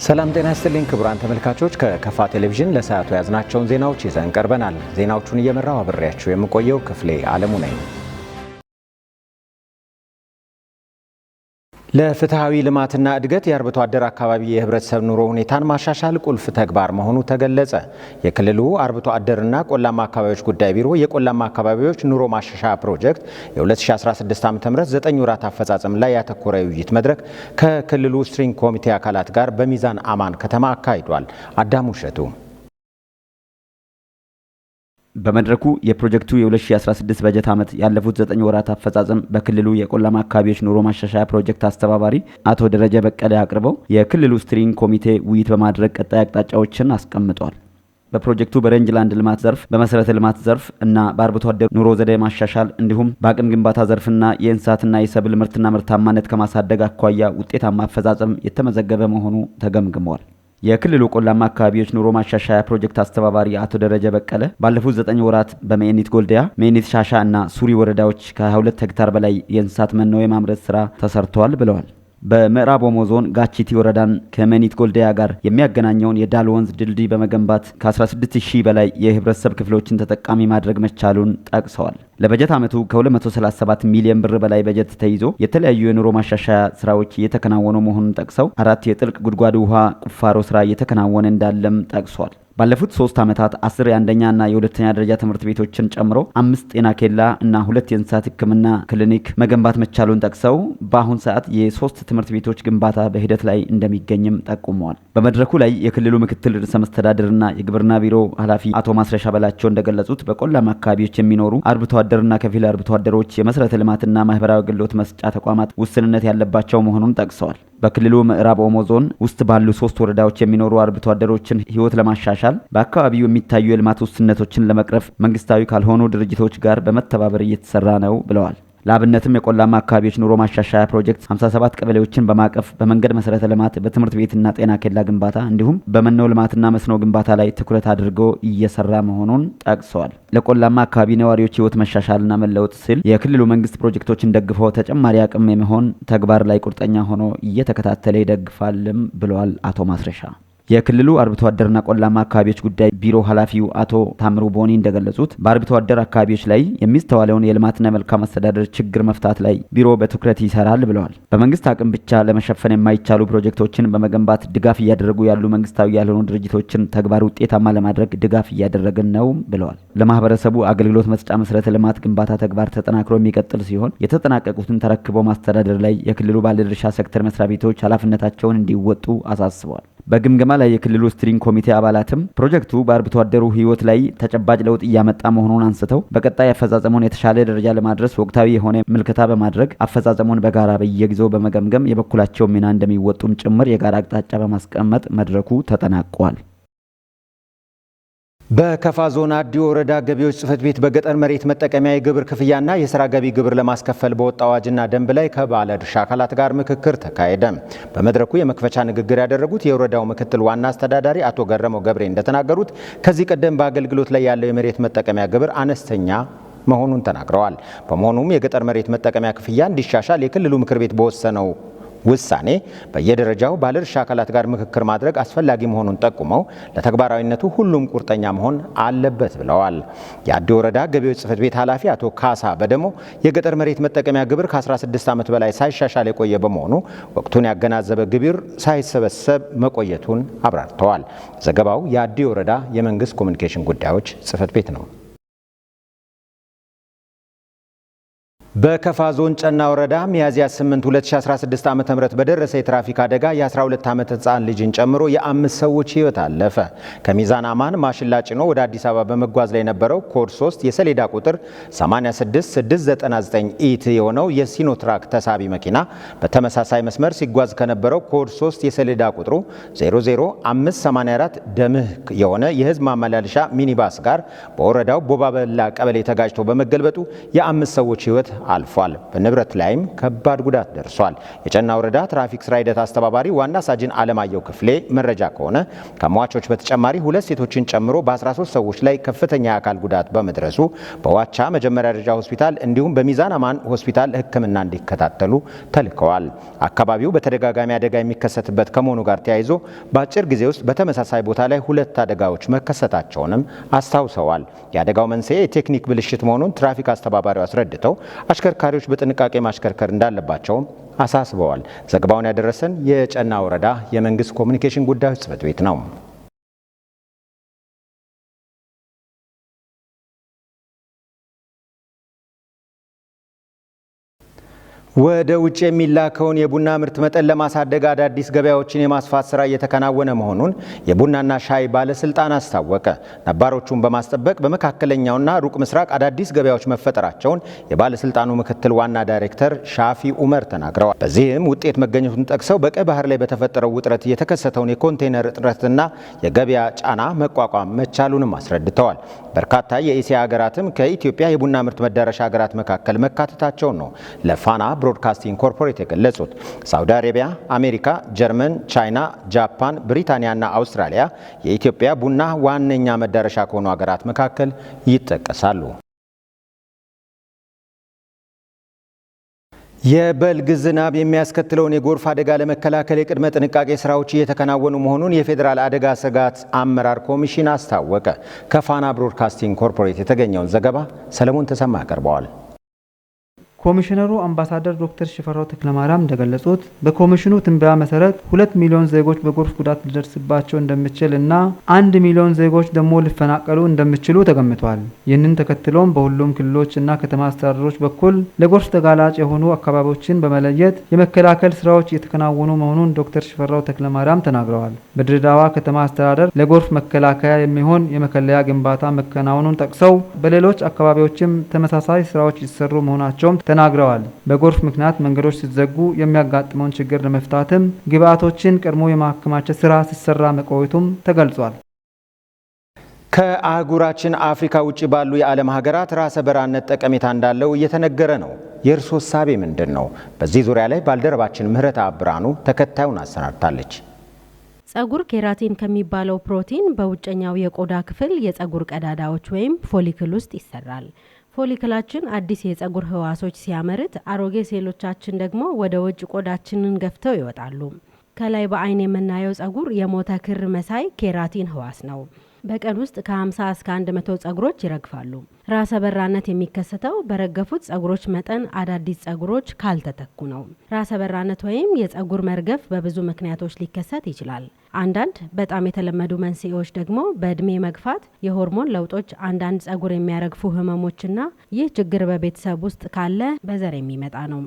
ሰላም ጤና ይስጥልኝ ክቡራን ተመልካቾች፣ ከከፋ ቴሌቪዥን ለሰዓቱ የያዝናቸውን ዜናዎች ይዘን ቀርበናል። ዜናዎቹን እየመራው አብሬያችሁ የምቆየው ክፍሌ አለሙ ነኝ። ለፍትሐዊ ልማትና እድገት የአርብቶ አደር አካባቢ የህብረተሰብ ኑሮ ሁኔታን ማሻሻል ቁልፍ ተግባር መሆኑ ተገለጸ። የክልሉ አርብቶ አደርና ቆላማ አካባቢዎች ጉዳይ ቢሮ የቆላማ አካባቢዎች ኑሮ ማሻሻያ ፕሮጀክት የ2016 ዓ.ም 9 ወራት አፈጻጸም ላይ ያተኮረ የውይይት መድረክ ከክልሉ steering ኮሚቴ አካላት ጋር በሚዛን አማን ከተማ አካሂዷል። አዳሙ እሸቱ። በመድረኩ የፕሮጀክቱ የ2016 በጀት ዓመት ያለፉት 9 ወራት አፈጻጸም በክልሉ የቆላማ አካባቢዎች ኑሮ ማሻሻያ ፕሮጀክት አስተባባሪ አቶ ደረጀ በቀለ አቅርበው የክልሉ steering ኮሚቴ ውይይት በማድረግ ቀጣይ አቅጣጫዎችን አስቀምጧል። በፕሮጀክቱ በ rangeland ልማት ዘርፍ፣ በመሰረተ ልማት ዘርፍ እና በአርብቶ አደር ኑሮ ዘዴ ማሻሻል እንዲሁም በአቅም ግንባታ ዘርፍና የእንስሳትና የሰብል ምርትና ምርታማነት ከማሳደግ አኳያ ውጤታማ አፈጻጸም የተመዘገበ መሆኑ ተገምግሟል። የክልሉ ቆላማ አካባቢዎች ኑሮ ማሻሻያ ፕሮጀክት አስተባባሪ አቶ ደረጀ በቀለ ባለፉት 9 ወራት በመኤኒት ጎልዲያ፣ መኤኒት ሻሻ እና ሱሪ ወረዳዎች ከ22 ሄክታር በላይ የእንስሳት መኖ የማምረት ስራ ተሰርተዋል ብለዋል። በምዕራብ ኦሞ ዞን ጋቺቲ ወረዳን ከመኒት ጎልዲያ ጋር የሚያገናኘውን የዳል ወንዝ ድልድይ በመገንባት ከ16,000 በላይ የህብረተሰብ ክፍሎችን ተጠቃሚ ማድረግ መቻሉን ጠቅሰዋል። ለበጀት ዓመቱ ከ237 ሚሊዮን ብር በላይ በጀት ተይዞ የተለያዩ የኑሮ ማሻሻያ ስራዎች እየተከናወኑ መሆኑን ጠቅሰው 4 የጥልቅ ጉድጓድ ውሃ ቁፋሮ ስራ እየተከናወነ እንዳለም ጠቅሷል። ባለፉት 3 ዓመታት 10 የአንደኛና የሁለተኛ ደረጃ ትምህርት ቤቶችን ጨምሮ 5 ጤና ኬላ እና 2 የእንስሳት ሕክምና ክሊኒክ መገንባት መቻሉን ጠቅሰው በአሁን ሰዓት የ3 ትምህርት ቤቶች ግንባታ በሂደት ላይ እንደሚገኝም ጠቁመዋል። በመድረኩ ላይ የክልሉ ምክትል ርዕሰ መስተዳድርና የግብርና ቢሮ ኃላፊ አቶ ማስረሻ በላቸው እንደገለጹት በቆላማ አካባቢዎች የሚኖሩ አርብቶ አደርና ከፊል አርብቶ አደሮች የመሰረተ ልማትና ማህበራዊ አገልግሎት መስጫ ተቋማት ውስንነት ያለባቸው መሆኑን ጠቅሰዋል። በክልሉ ምዕራብ ኦሞ ዞን ውስጥ ባሉ 3 ወረዳዎች የሚኖሩ አርብቶ አደሮችን ህይወት ለማሻሻል በአካባቢው የሚታዩ የልማት ውስንነቶችን ለመቅረፍ መንግስታዊ ካልሆኑ ድርጅቶች ጋር በመተባበር እየተሰራ ነው ብለዋል። ለአብነትም የቆላማ አካባቢዎች ኑሮ ማሻሻያ ፕሮጀክት 57 ቀበሌዎችን በማቀፍ በመንገድ መሰረተ ልማት፣ በትምህርት ቤትና ጤና ኬላ ግንባታ እንዲሁም በመኖ ልማትና መስኖ ግንባታ ላይ ትኩረት አድርጎ እየሰራ መሆኑን ጠቅሰዋል። ለቆላማ አካባቢ ነዋሪዎች ህይወት መሻሻልና መለወጥ ሲል የክልሉ መንግስት ፕሮጀክቶችን ደግፎ ተጨማሪ አቅም የመሆን ተግባር ላይ ቁርጠኛ ሆኖ እየተከታተለ ይደግፋልም ብለዋል አቶ ማስረሻ። የክልሉ አርብቶ አደርና ቆላማ አካባቢዎች ጉዳይ ቢሮ ኃላፊው አቶ ታምሩ ቦኒ እንደገለጹት በአርብቶ አደር አካባቢዎች ላይ የሚስተዋለውን የልማትና መልካም አስተዳደር ችግር መፍታት ላይ ቢሮ በትኩረት ይሰራል ብለዋል። በመንግስት አቅም ብቻ ለመሸፈን የማይቻሉ ፕሮጀክቶችን በመገንባት ድጋፍ እያደረጉ ያሉ መንግስታዊ ያልሆኑ ድርጅቶችን ተግባር ውጤታማ ለማድረግ ድጋፍ እያደረግን ነው ብለዋል። ለማህበረሰቡ አገልግሎት መስጫ መሰረተ ልማት ግንባታ ተግባር ተጠናክሮ የሚቀጥል ሲሆን የተጠናቀቁትን ተረክቦ ማስተዳደር ላይ የክልሉ ባለድርሻ ሴክተር መስሪያ ቤቶች ኃላፊነታቸውን እንዲወጡ አሳስበዋል። በግምገማ ላይ የክልሉ steering ኮሚቴ አባላትም ፕሮጀክቱ በአርብቶ አደሩ ህይወት ላይ ተጨባጭ ለውጥ እያመጣ መሆኑን አንስተው በቀጣይ አፈጻጸሙን የተሻለ ደረጃ ለማድረስ ወቅታዊ የሆነ ምልከታ በማድረግ አፈጻጸሙን በጋራ በየጊዜው በመገምገም የበኩላቸውን ሚና እንደሚወጡም ጭምር የጋራ አቅጣጫ በማስቀመጥ መድረኩ ተጠናቋል። በከፋ ዞን አዲ ወረዳ ገቢዎች ጽሕፈት ቤት በገጠር መሬት መጠቀሚያ የግብር ክፍያና የስራ ገቢ ግብር ለማስከፈል በወጣ አዋጅና ደንብ ላይ ከባለድርሻ አካላት ጋር ምክክር ተካሄደ። በመድረኩ የመክፈቻ ንግግር ያደረጉት የወረዳው ምክትል ዋና አስተዳዳሪ አቶ ገረመው ገብሬ እንደተናገሩት ከዚህ ቀደም በአገልግሎት ላይ ያለው የመሬት መጠቀሚያ ግብር አነስተኛ መሆኑን ተናግረዋል። በመሆኑም የገጠር መሬት መጠቀሚያ ክፍያ እንዲሻሻል የክልሉ ምክር ቤት በወሰነው ውሳኔ በየደረጃው ባለድርሻ አካላት ጋር ምክክር ማድረግ አስፈላጊ መሆኑን ጠቁመው ለተግባራዊነቱ ሁሉም ቁርጠኛ መሆን አለበት ብለዋል። የአዲ ወረዳ ገቢዎች ጽሕፈት ቤት ኃላፊ አቶ ካሳ በደሞ የገጠር መሬት መጠቀሚያ ግብር ከ16 ዓመት በላይ ሳይሻሻል የቆየ በመሆኑ ወቅቱን ያገናዘበ ግብር ሳይሰበሰብ መቆየቱን አብራርተዋል። ዘገባው የአዲ ወረዳ የመንግስት ኮሚኒኬሽን ጉዳዮች ጽሕፈት ቤት ነው። በከፋ ዞን ጨና ወረዳ ሚያዝያ 8 2016 ዓ.ም በደረሰ የትራፊክ አደጋ የ12 ዓመት ሕፃን ልጅን ጨምሮ የ5 ሰዎች ሕይወት አለፈ። ከሚዛን አማን ማሽላ ጭኖ ወደ አዲስ አበባ በመጓዝ ላይ የነበረው ኮድ 3 የሰሌዳ ቁጥር 86699 ኢት የሆነው የሲኖትራክ ተሳቢ መኪና በተመሳሳይ መስመር ሲጓዝ ከነበረው ኮድ 3 የሰሌዳ ቁጥሩ 00584 ደምህ የሆነ የህዝብ ማመላለሻ ሚኒባስ ጋር በወረዳው ቦባበላ ቀበሌ ተጋጭቶ በመገልበጡ የ5 ሰዎች ሕይወት አልፏል። በንብረት ላይም ከባድ ጉዳት ደርሷል። የጨና ወረዳ ትራፊክ ስራ ሂደት አስተባባሪ ዋና ሳጅን አለማየሁ ክፍሌ መረጃ ከሆነ ከሟቾች በተጨማሪ 2 ሴቶችን ጨምሮ በ13 ሰዎች ላይ ከፍተኛ የአካል ጉዳት በመድረሱ በዋቻ መጀመሪያ ደረጃ ሆስፒታል እንዲሁም በሚዛን አማን ሆስፒታል ሕክምና እንዲከታተሉ ተልከዋል። አካባቢው በተደጋጋሚ አደጋ የሚከሰትበት ከመሆኑ ጋር ተያይዞ በአጭር ጊዜ ውስጥ በተመሳሳይ ቦታ ላይ 2 አደጋዎች መከሰታቸውንም አስታውሰዋል። የአደጋው መንስኤ የቴክኒክ ብልሽት መሆኑን ትራፊክ አስተባባሪው አስረድተው አሽከርካሪዎች በጥንቃቄ ማሽከርከር እንዳለባቸውም አሳስበዋል። ዘገባውን ያደረሰን የጨና ወረዳ የመንግስት ኮሚኒኬሽን ጉዳዮች ጽሕፈት ቤት ነው። ወደ ውጭ የሚላከውን የቡና ምርት መጠን ለማሳደግ አዳዲስ ገበያዎችን የማስፋት ስራ እየተከናወነ መሆኑን የቡናና ሻይ ባለስልጣን አስታወቀ። ነባሮቹን በማስጠበቅ በመካከለኛውና ሩቅ ምስራቅ አዳዲስ ገበያዎች መፈጠራቸውን የባለስልጣኑ ምክትል ዋና ዳይሬክተር ሻፊ ኡመር ተናግረዋል። በዚህም ውጤት መገኘቱን ጠቅሰው በቀይ ባህር ላይ በተፈጠረው ውጥረት የተከሰተውን የኮንቴይነር እጥረትና የገበያ ጫና መቋቋም መቻሉንም አስረድተዋል። በርካታ የኤሲያ ሀገራትም ከኢትዮጵያ የቡና ምርት መዳረሻ ሀገራት መካከል መካተታቸውን ነው ለፋና ብሮድካስቲንግ ኮርፖሬት የገለጹት። ሳውዲ አረቢያ፣ አሜሪካ፣ ጀርመን፣ ቻይና፣ ጃፓን፣ ብሪታንያና አውስትራሊያ የኢትዮጵያ ቡና ዋነኛ መዳረሻ ከሆኑ ሀገራት መካከል ይጠቀሳሉ። የበልግ ዝናብ የሚያስከትለውን የጎርፍ አደጋ ለመከላከል የቅድመ ጥንቃቄ ስራዎች እየተከናወኑ መሆኑን የፌዴራል አደጋ ስጋት አመራር ኮሚሽን አስታወቀ። ከፋና ብሮድካስቲንግ ኮርፖሬት የተገኘውን ዘገባ ሰለሞን ተሰማ ያቀርበዋል። ኮሚሽነሩ አምባሳደር ዶክተር ሽፈራው ተክለማርያም እንደገለጹት በኮሚሽኑ ትንበያ መሰረት 2 ሚሊዮን ዜጎች በጎርፍ ጉዳት ሊደርስባቸው እንደሚችል እና 1 ሚሊዮን ዜጎች ደግሞ ሊፈናቀሉ እንደሚችሉ ተገምቷል። ይህንን ተከትሎም በሁሉም ክልሎች እና ከተማ አስተዳደሮች በኩል ለጎርፍ ተጋላጭ የሆኑ አካባቢዎችን በመለየት የመከላከል ስራዎች እየተከናወኑ መሆኑን ዶክተር ሽፈራው ተክለማርያም ተናግረዋል። በድሬዳዋ ከተማ አስተዳደር ለጎርፍ መከላከያ የሚሆን የመከለያ ግንባታ መከናወኑን ጠቅሰው በሌሎች አካባቢዎችም ተመሳሳይ ስራዎች ሊሰሩ መሆናቸውም ተናግረዋል። በጎርፍ ምክንያት መንገዶች ሲዘጉ የሚያጋጥመውን ችግር ለመፍታትም ግብዓቶችን ቀድሞ የማከማቸት ስራ ሲሰራ መቆየቱም ተገልጿል። ከአህጉራችን አፍሪካ ውጭ ባሉ የዓለም ሀገራት ራሰ በራነት ጠቀሜታ እንዳለው እየተነገረ ነው። የእርስዎ እሳቤ ምንድን ነው? በዚህ ዙሪያ ላይ ባልደረባችን ምህረት አብራኑ ተከታዩን አሰናድታለች። ጸጉር ኬራቲን ከሚባለው ፕሮቲን በውጨኛው የቆዳ ክፍል የጸጉር ቀዳዳዎች ወይም follicle ውስጥ ይሰራል። Follicle ኣችን አዲስ የጸጉር ህዋሶች ሲያመርት፣ አሮጌ ሴሎቻችን ደግሞ ወደ ውጭ ቆዳችንን ገፍተው ይወጣሉ። ከላይ በአይን የምናየው ጸጉር የሞተ ክር መሳይ ኬራቲን ህዋስ ነው። በቀን ውስጥ ከ50 እስከ 100 ጸጉሮች ይረግፋሉ። ራሰ በራነት የሚከሰተው በረገፉት ጸጉሮች መጠን አዳዲስ ጸጉሮች ካልተተኩ ነው። ራሰ በራነት ወይም የጸጉር መርገፍ በብዙ ምክንያቶች ሊከሰት ይችላል። አንዳንድ በጣም የተለመዱ መንስኤዎች ደግሞ በእድሜ መግፋት፣ የሆርሞን ለውጦች፣ አንዳንድ ጸጉር የሚያረግፉ ህመሞችና ይህ ችግር በቤተሰብ ውስጥ ካለ በዘር የሚመጣ ነው።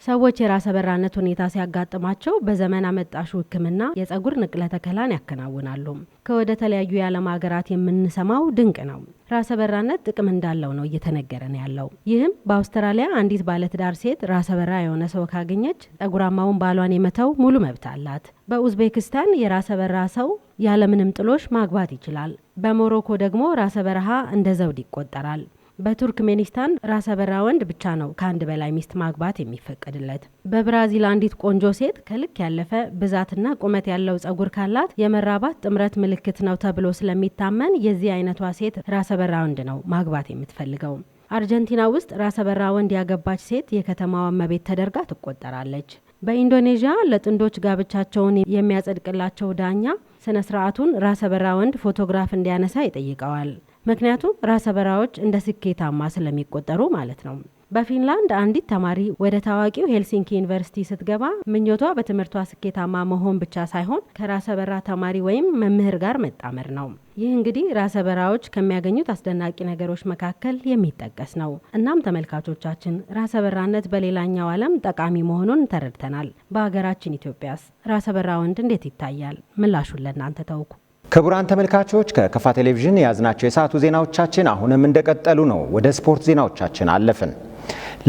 ሰዎች የራሰ በራነት ሁኔታ ሲያጋጥማቸው በዘመን አመጣሹ ሕክምና የጸጉር ንቅለ ተከላን ያከናውናሉ። ከወደ ተለያዩ የዓለም ሀገራት የምንሰማው ድንቅ ነው። ራሰ በራነት ጥቅም እንዳለው ነው እየተነገረን ያለው። ይህም በአውስትራሊያ አንዲት ባለትዳር ሴት ራሰ በራ የሆነ ሰው ካገኘች ጸጉራማውን ባሏን የመተው ሙሉ መብት አላት። በኡዝቤክስታን የራሰ በራ ሰው ያለምንም ጥሎሽ ማግባት ይችላል። በሞሮኮ ደግሞ ራሰ በረሃ እንደ ዘውድ ይቆጠራል። በቱርክሜኒስታን ራሰ በራ ወንድ ብቻ ነው ከአንድ በላይ ሚስት ማግባት የሚፈቀድለት። በብራዚል አንዲት ቆንጆ ሴት ከልክ ያለፈ ብዛትና ቁመት ያለው ጸጉር ካላት የመራባት ጥምረት ምልክት ነው ተብሎ ስለሚታመን የዚህ አይነቷ ሴት ራሰ በራ ወንድ ነው ማግባት የምትፈልገው። አርጀንቲና ውስጥ ራሰ በራ ወንድ ያገባች ሴት የከተማዋ እመቤት ተደርጋ ትቆጠራለች። በኢንዶኔዥያ ለጥንዶች ጋብቻቸውን የሚያጸድቅላቸው ዳኛ ስነ ስርዓቱን ራሰ በራ ወንድ ፎቶግራፍ እንዲያነሳ ይጠይቀዋል። ምክንያቱም ራሰ በራዎች እንደ ስኬታማ ስለሚቆጠሩ ማለት ነው። በፊንላንድ አንዲት ተማሪ ወደ ታዋቂው ሄልሲንኪ ዩኒቨርሲቲ ስትገባ ምኞቷ በትምህርቷ ስኬታማ መሆን ብቻ ሳይሆን ከራሰ በራ ተማሪ ወይም መምህር ጋር መጣመር ነው። ይህ እንግዲህ ራሰ በራዎች ከሚያገኙት አስደናቂ ነገሮች መካከል የሚጠቀስ ነው። እናም ተመልካቾቻችን ራሰ በራነት በሌላኛው ዓለም ጠቃሚ መሆኑን ተረድተናል። በሀገራችን ኢትዮጵያስ ራሰ በራ ወንድ እንዴት ይታያል? ምላሹን ለእናንተ ተውኩ። ክቡራን ተመልካቾች ከከፋ ቴሌቪዥን የያዝናቸው የሰዓቱ ዜናዎቻችን አሁንም እንደቀጠሉ ነው። ወደ ስፖርት ዜናዎቻችን አለፍን።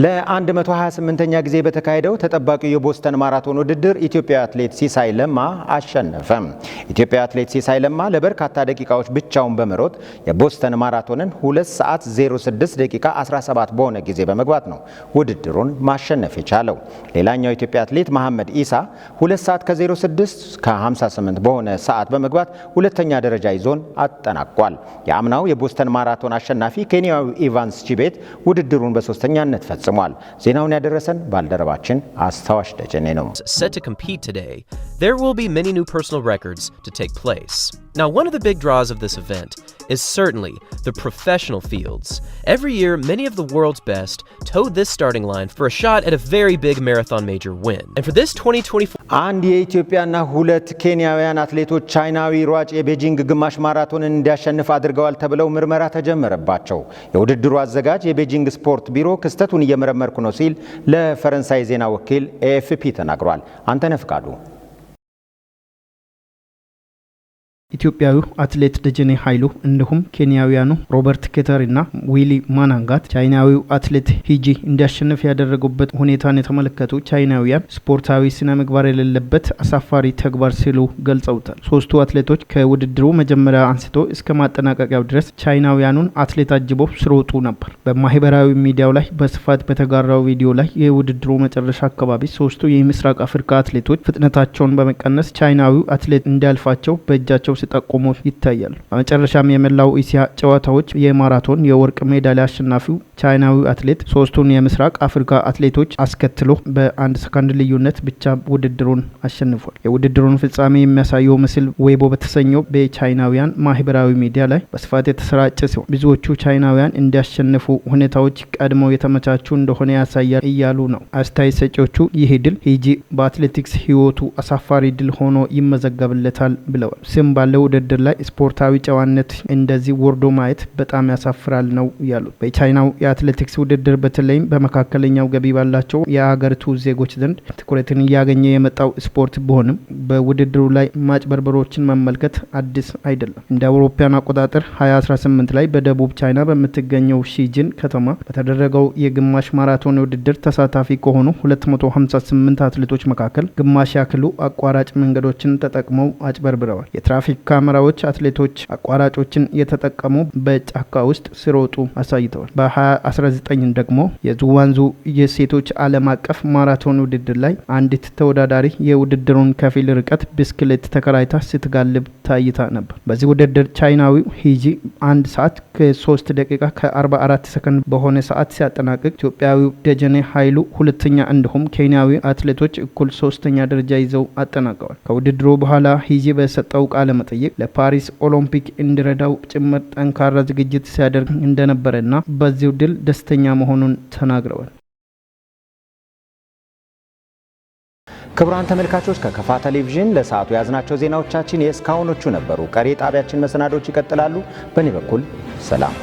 ለ128ኛ ጊዜ በተካሄደው ተጠባቂው የቦስተን ማራቶን ውድድር ኢትዮጵያዊ አትሌት ሲሳይ ለማ አሸነፈ። ኢትዮጵያዊ አትሌት ሲሳይ ለማ ለበርካታ ደቂቃዎች ብቻውን በመሮጥ የቦስተን ማራቶንን 2 ሰዓት 06 ደቂቃ 17 በሆነ ጊዜ በመግባት ነው ውድድሩን ማሸነፍ የቻለው። ሌላኛው ኢትዮጵያ አትሌት መሐመድ ኢሳ 2 ሰዓት ከ06 ከ58 በሆነ ሰዓት በመግባት ሁለተኛ ደረጃ ይዞን አጠናቋል። የአምናው የቦስተን ማራቶን አሸናፊ ኬንያዊ ኢቫንስ ቺቤት ውድድሩን በሶስተኛነት ፈጽሟል። ዜናውን ያደረሰን ባልደረባችን አስታዋሽ ደጀኔ ነው። Set to compete today, there will be many new personal records to take place. Now, one of the big draws of this event is certainly the professional fields. Every year, many of the world's best toe this starting line for a shot at a very big marathon major win. And for this 2024 አንድ የኢትዮጵያና ሁለት ኬንያውያን አትሌቶች ቻይናዊ ሯጭ የቤጂንግ ግማሽ ማራቶንን እንዲያሸንፍ አድርገዋል ተብለው ምርመራ ተጀመረባቸው። የውድድሩ አዘጋጅ የቤጂንግ ስፖርት ቢሮ ክስተቱን እየመረመርኩ ነው ሲል ለፈረንሳይ ዜና ወኪል ኤኤፍፒ ተናግሯል። አንተነህ ፍቃዱ። ኢትዮጵያዊው አትሌት ደጀኔ ኃይሉ እንዲሁም ኬንያውያኑ ሮበርት ኬተሪና ዊሊ ማናንጋት ቻይናዊው አትሌት ሂጂ እንዲያሸንፍ ያደረጉበት ሁኔታን የተመለከቱ ቻይናውያን ስፖርታዊ ስነ ምግባር የሌለበት አሳፋሪ ተግባር ሲሉ ገልጸውታል። ሶስቱ አትሌቶች ከውድድሩ መጀመሪያ አንስቶ እስከ ማጠናቀቂያው ድረስ ቻይናውያኑን አትሌት አጅበው ሲሮጡ ነበር። በማህበራዊ ሚዲያው ላይ በስፋት በተጋራው ቪዲዮ ላይ የውድድሩ መጨረሻ አካባቢ ሶስቱ የምስራቅ አፍሪካ አትሌቶች ፍጥነታቸውን በመቀነስ ቻይናዊው አትሌት እንዲያልፋቸው በእጃቸው ሲጠቁሙ ይታያሉ። በመጨረሻም የመላው እስያ ጨዋታዎች የማራቶን የወርቅ ሜዳሊያ አሸናፊው ቻይናዊው አትሌት ሶስቱን የምስራቅ አፍሪካ አትሌቶች አስከትሎ በ1 ሰከንድ ልዩነት ብቻ ውድድሩን አሸንፏል። የውድድሩን ፍጻሜ የሚያሳየው ምስል ዌይቦ በተሰኘው በቻይናውያን ማህበራዊ ሚዲያ ላይ በስፋት የተሰራጨ ሲሆን ብዙዎቹ ቻይናውያን እንዲያሸንፉ ሁኔታዎች ቀድመው የተመቻቹ እንደሆነ ያሳያል እያሉ ነው። አስተያየት ሰጪዎቹ ይህ ድል ሂጂ በአትሌቲክስ ሕይወቱ አሳፋሪ ድል ሆኖ ይመዘገብለታል ብለዋል። ስም ባለው ውድድር ላይ ስፖርታዊ ጨዋነት እንደዚህ ወርዶ ማየት በጣም ያሳፍራል ነው ያሉት። በቻይናው የአትሌቲክስ ውድድር በተለይም በመካከለኛው ገቢ ባላቸው የሀገሪቱ ዜጎች ዘንድ ትኩረትን እያገኘ የመጣው ስፖርት ቢሆንም በውድድሩ ላይ ማጭበርበሮችን መመልከት አዲስ አይደለም። እንደ አውሮፓውያን አቆጣጠር 2018 ላይ በደቡብ ቻይና በምትገኘው ሺጂን ከተማ በተደረገው የግማሽ ማራቶን ውድድር ተሳታፊ ከሆኑ 258 አትሌቶች መካከል ግማሽ ያክሉ አቋራጭ መንገዶችን ተጠቅመው አጭበርብረዋል። የትራፊክ ካሜራዎች አትሌቶች አቋራጮችን እየተጠቀሙ በጫካ ውስጥ ሲሮጡ አሳይተዋል። በ2019 ደግሞ የጉዋንዙ የሴቶች ዓለም አቀፍ ማራቶን ውድድር ላይ አንዲት ተወዳዳሪ የውድድሩን ከፊል ርቀት ብስክሌት ተከራይታ ስትጋልብ ታይታ ነበር። በዚህ ውድድር ቻይናዊው ሂጂ 1 ሰዓት ከ3 ደቂቃ ከ44 ሰከንድ በሆነ ሰዓት ሲያጠናቅቅ ኢትዮጵያዊው ደጀኔ ኃይሉ ሁለተኛ እንዲሁም ኬንያዊ አትሌቶች እኩል ሶስተኛ ደረጃ ይዘው አጠናቀዋል። ከውድድሩ በኋላ ሂጂ በሰጠው ቃለ መጠይቅ ለፓሪስ ኦሎምፒክ እንዲረዳው ጭምር ጠንካራ ዝግጅት ሲያደርግ እንደነበረና በዚሁ ድል ደስተኛ መሆኑን ተናግረዋል። ክቡራን ተመልካቾች፣ ከከፋ ቴሌቪዥን ለሰዓቱ የያዝናቸው ዜናዎቻችን የእስካሁኖቹ ነበሩ። ቀሪ የጣቢያችን መሰናዶች ይቀጥላሉ። በእኔ በኩል ሰላም።